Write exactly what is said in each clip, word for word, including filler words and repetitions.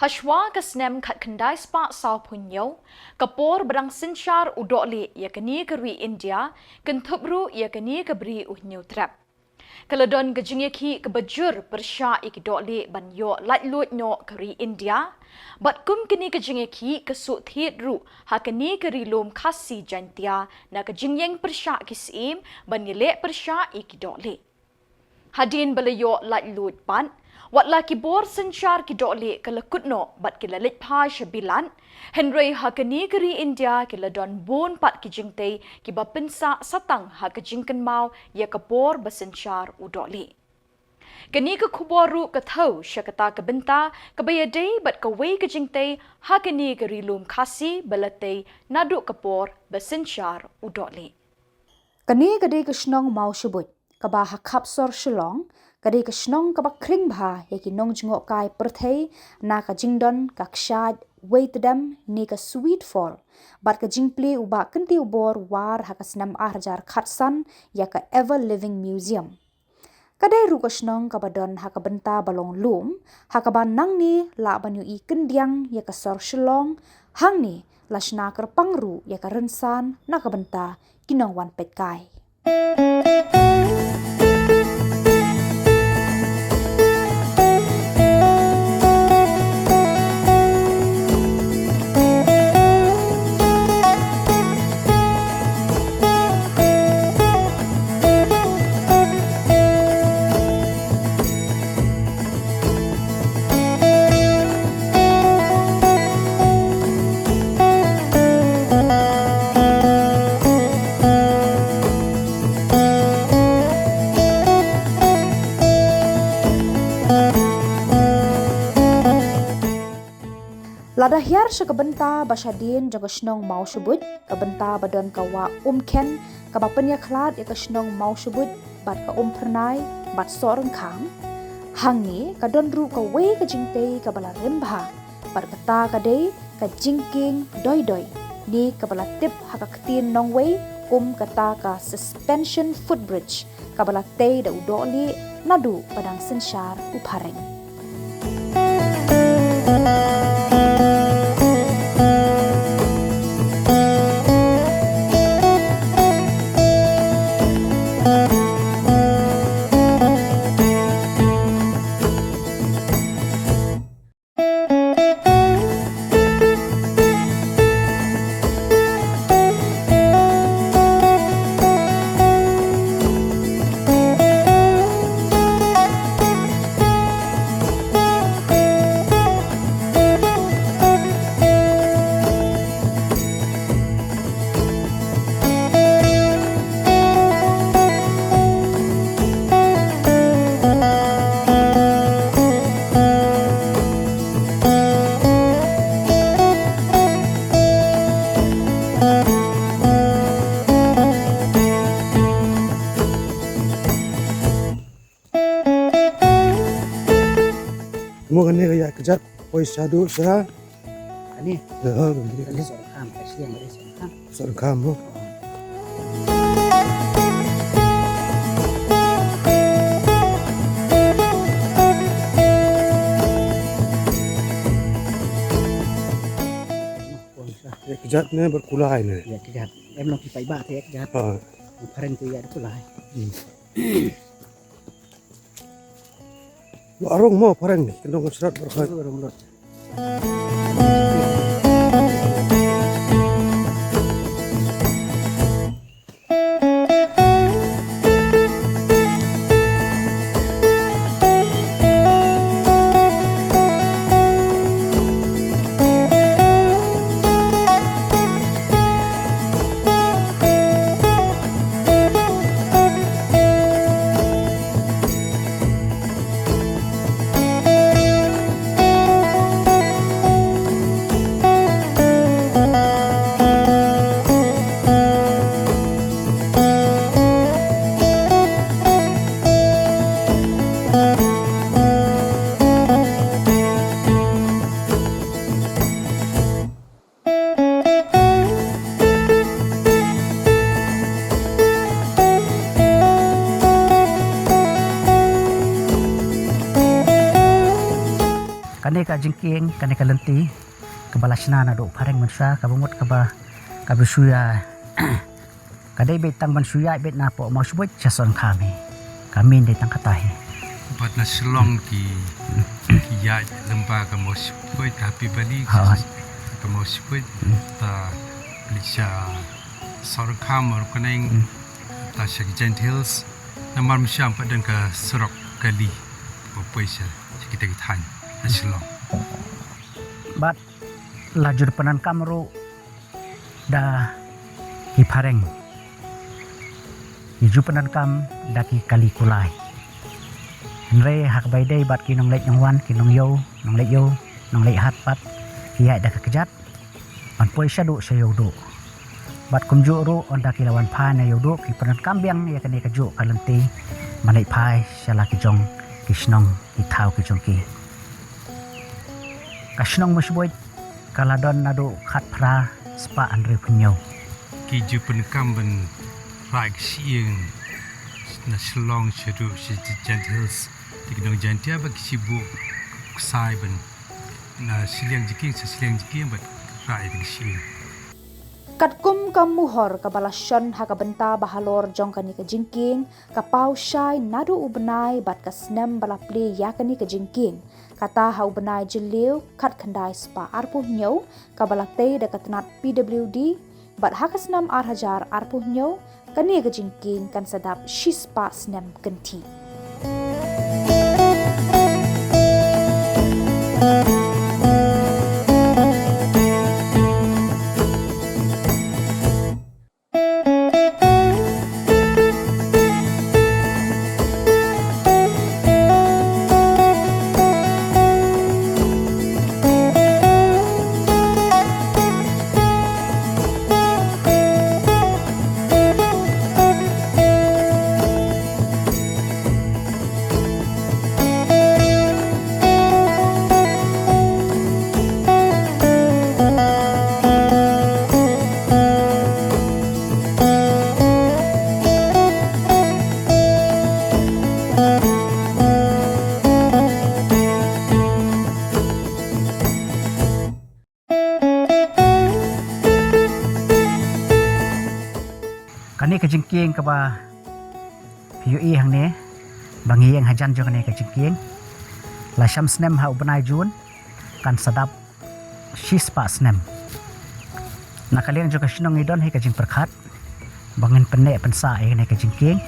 Hashwa ka snem khatkhyndai spah sawphew hynñiew, ka por ba dang synshar u dohlieh ïa kane ka ri India, kynthup ruh ïa kane ka bri u hynñiewtrep. Ka la don ka jingïakhih kaba jur pyrshah ïa ki dohlieh ban ïoh laitluid noh ka ri India. Bad kum kane ka jingïakhih ka suk thied ruh ha kane ka ri lum Khasi Jaintia na ka jingïeng pyrshah ki syiem ban ïaleh pyrshah ïa ki dohlieh. Hadien ba la ïoh laitluid pat, wat la ki bor synshar ki dohlieh ka la kut noh bad ki la leit phai sha Bilat, hynrei ha kane ka ri India ki la don bun pat ki jingtei kiba pynsah satang ha ka jingkynmaw ïa ka bor ba synshar u dohlieh. Kane ka khubor ruh ka thew sha kata ka bynta kaba ïadei bad kawei ka jingtei ha kane ka ri lum Khasi ba la tei naduh ka bor ba synshar u dohlieh. Kane ka dei ka shnong Mawshbuit, kaba ha khap sor Shillong, ka dei ka shnong kaba khring bha ïa ki nongjngohkai pyrthei na ka jingdon ka kshaid Weitdem ne ka Sweet Fall, bad ka jingplie u Bah Kyntiew Bor War ha ka snem ar hajar khatsan ïa ka Ever Living Museum. Ka dei ruh ka shnong kaba don ha ka bynta ba long lum, ha kaba nangne lah ban ïohi kyndiang ïa ka sor Shillong, hangne la shna kyrpang ruh ïa ka rynsan na ka bynta ki nongwan peitkai. Lada hiar sha ka bynta ba shadien jong ka shnong Mawshbuit, ka bynta ba don ka wah Umkhen, kaba pynïakhlad ïa ka shnong Mawshbuit bad ka Umphyrnai bad Sohryngkham. Hangne ka don ruh kawei ka jingtei kaba la rim bha, bad kata ka dei ka jingkieng Doi Doi, ne kaba la tip ha ka ktien nongwei kum kata ka suspension footbridge, kaba la tei da u dohlieh naduh ba dang synshar u phareng. Mo kane ka ïa kjat poi shaduh sha. Kane. Ya, kane. Kane Sohryngkham, ka sliang kane Sohryngkham. Sohryngkham mo. Ïa kjat ne bad kulai ne. Ïa kjat. Em long ki paidbah te ïa kjat. Ha. Phareng te ïa kulai. Hmm. Lo arung mo phareng ni, kendong srat berkhai. Arung lot. Ka jingkieng, kane ka lynti kaba la shna naduh phareng mynshuwa, kaba mut kaba, kaba shu ïa, ka dei beit tang ban shu ïaid beit napoh Mawshbuit sha Sohryngkham hi. Ka mih dei tang kata hi. Bad na Shillong ki, ki ïaid lyngba ka Mawshbuit, ka Happy Valley, ha, ka Mawshbuit, ta plie sha Sohryngkham, Mawryngkneng, ta sha ki Jaintia Hills. Namar mynshuwa ym pat don ka surok kali ba poi sha, sha kita ki thaiñ na Shillong. Bad la ju pyndonkam ruh da ki phareng, ki ju pyndonkam da ki kali kulai. Hynrei ha kaba ïadei bad ki nongleit nongwan, ki nongïew, nongleit ïew, nongleit hat pat, ki ïaid da ka kjat ban poi shaduh sha ïew duh. Bad kumjuh ruh ynda ki la wan phai na ïew duh, ki pyndonkam biang ïa kane kajuh ka lynti ban leit phai sha la ki jong ki shnong, ki thaw ki jong ki. Ka shnong Mawshbuit ka la don naduh khatphra spah hynriewphew hynñiew. Ki ju pyndonkam ban rah ïa ka shyieng na Shillong shaduh sha Jaintia Hills. Te ki nong Jaintia bad ki shu buh ksai ban na shiliang jingkieng sha shiliang jingkieng bad rah ïa ka shyieng. Katkum ka muhor kaba la shon ha ka bynta ba halor jong kane ka jingkieng, ka paw shai naduh u bnai bad ka snem ba la plie ïa kane ka jingkieng. Kata ha u bnai Jylliew khatkhyndai spah arphew hynñiew, kaba la tei da ka tnat P W D, bad ha ka snem ar hajar arphew hynñiew, kane ka jingkieng kan sa dap shispah snem kynthih. Kane ka jingkieng kaba phi ïohi hangne, ba ngi ïeng hajan jong kane ka jingkieng, la sham snem ha u bnai Jun, kan sa dap shispah snem. Na ka liang jong ka shnong ngi don hi ka jingpyrkhat ba ngin pynneh pynsah ïa kane ka jingkieng.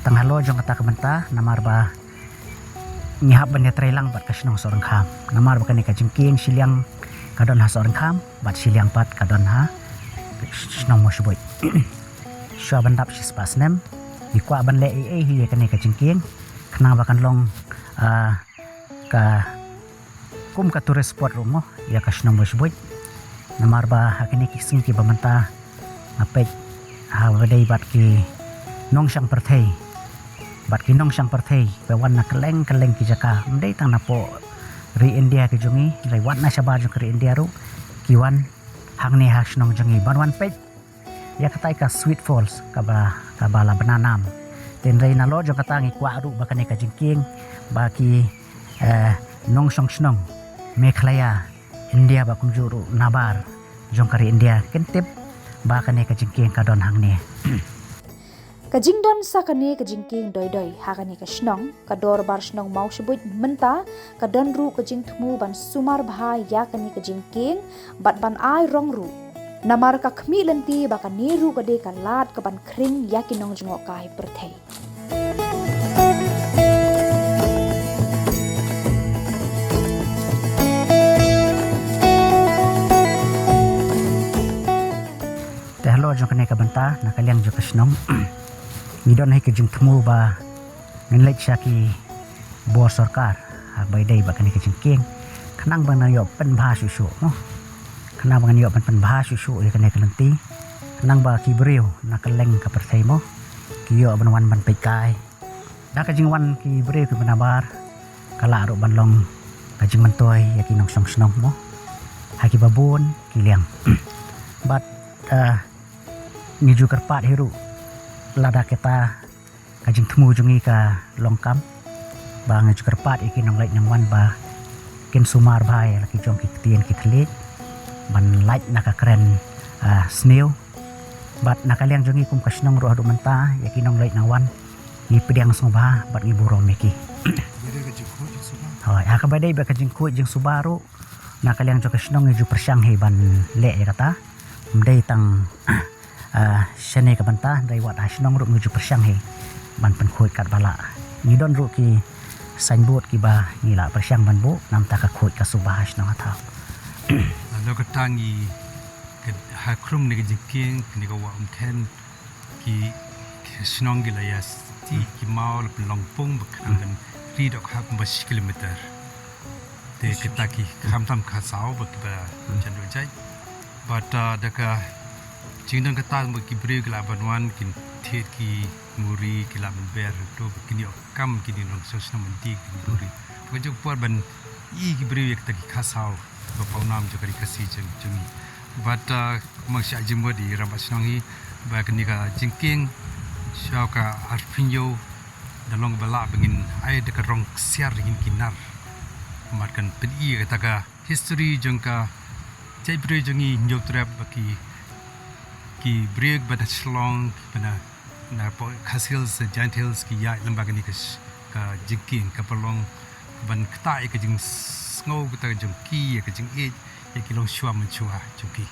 Tang halor jong kata ka bynta, namar ba ngi hap ban ïatreilang bad ka shnong Sohryngkham, namar ba kane ka jingkieng shiliang ka don ha Sohryngkham bad shiliang pat ka don ha shnong Mawshbuit. Shuwa ban dap shispah snem, ngi kwah ban leh ei ei hi ïa kane ka jingkieng, khnang ba kan long, ah, ka kum ka tourist spot ruh mo ïa ka shnong Mawshbuit. Namar ba ha kine ki sngi kiba mynta nga peit ha ba dei bad ki nongshong pyrthei, bad ki nongshong pyrthei ba wan na kylleng kylleng ki jaka, ym dei tang napoh ri India ki jong ngi, hynrei wat na shabar jong ka ri India ruh ki wan hangne ha shnong jong ngi ban wan peit ïa katai ka Sweet Falls kaba, kaba la bna nam. Hynrei nalor jong kata ngi kwah ruh ba kane ka jingkieng ba ki, eh, nongshong shnong Meghalaya, India bad kumjuh ruh nabar jong ka ri India kin tip ba kane ka jingkieng ka don hangne. Ka jingdon sa kane ka jingkieng doi doi ha kane ka shnong, ka Dorbar Shnong Mawshbuit mynta ka don ruh ka jingthmu ban sumar bha ïa kane ka jingkieng bad ban ai rong ruh. Namar ka khmih lynti ba kane ruh ka dei ka lad kaban khring ïa ki nongjngohkai pyrthei. Te halor jong kane ka bynta, na ka liang jong ka shnong, ngi don hi ka jingthmu ba ngin leit sha ki bor sorkar ha kaba ïadei bad kane ka jingkieng, khnang ba ngin ïoh pynbha shuh shuh mo, khnang ba ngin ïoh pyn, pynbha shuh shuh ïa kane ka lynti, khnang ba ki briew na kylleng ka pyrthei mo ki ïoh ban wan ban peitkai. Da ka jingwan ki briew kiba nabar, ka lah ruh ban long ka jingmyntoi ïa ki nongshong shnong mo ha kiba bun ki liang. Bad, eh, ngi ju kyrpad hi ruh, lada kata ka jingthmu jong ngi ka long kam, ba ngi ju kyrpad ïa ki nongleit nongwan ba Kin sumar bha ïa la ki jong ki ktien ki thylliej ban lait na ka kren, ah, sniew. Bad na ka liang jong ngi kum ka shnong ruh haduh mynta ïa ki nongleit nongwan ngi pdiang sngewbha bad ngi burom ïa ki. Hoi, ha kaba dei bad ka jingkhuid jingsuba ruh na ka liang jong ka shnong ngi ju pyrshang hi ban leh ïa kata. Ym dei tang, ah, shane ka bynta, dei wat ha shnong ruh ngi ju pyrshang hi ban pynkhuid katba lah. Ngi don ruh ki signboard kiba ngi lah pyrshang ban buh, namta ka khuid ka suba ha shnong ha thaw. Lano kata ngi ka, ha khrum ne ka jingkieng ne ka Wah Umkhen ki, ki shnong ki la ïa ti ki maw la pynlong pung ba khnang kan ri dok ha kumba shi kilometer. Te kita ki kham tam kha saw ba kiba jan dok jai. Bad, ah, da ka jingdon kata ba ki briew ki la ban wan kin thied ki muri ki la ban ber to ba kin ïoh kam ki ding nong shnong mynti ki muri. Ba ka jong por ban i ki briew ïa kita ki kha saw ba pawnam jong ka ri Khasi jong jong ngi. Bad, ah, kumba sha jingmut i rangbah shnong hi ba kane ka jingkieng sha ka arphew da long ba lah ba ngin ai da ka rong ksiar ngin ki nar. Mat kan pyni kata ka history jong ka jait briew jong ngi Hynñiewtrep ba ki, ki briew ba na Shillong ba na, na Khasi Hills, Jaintia Hills ki ïaid lem bad kane ka sh-, ka jingkieng kaba long ban ktah ïa ka jingsngew kata jong ki ïa ka jingïeit ïa ki longshuwa mynshuwa jong ki.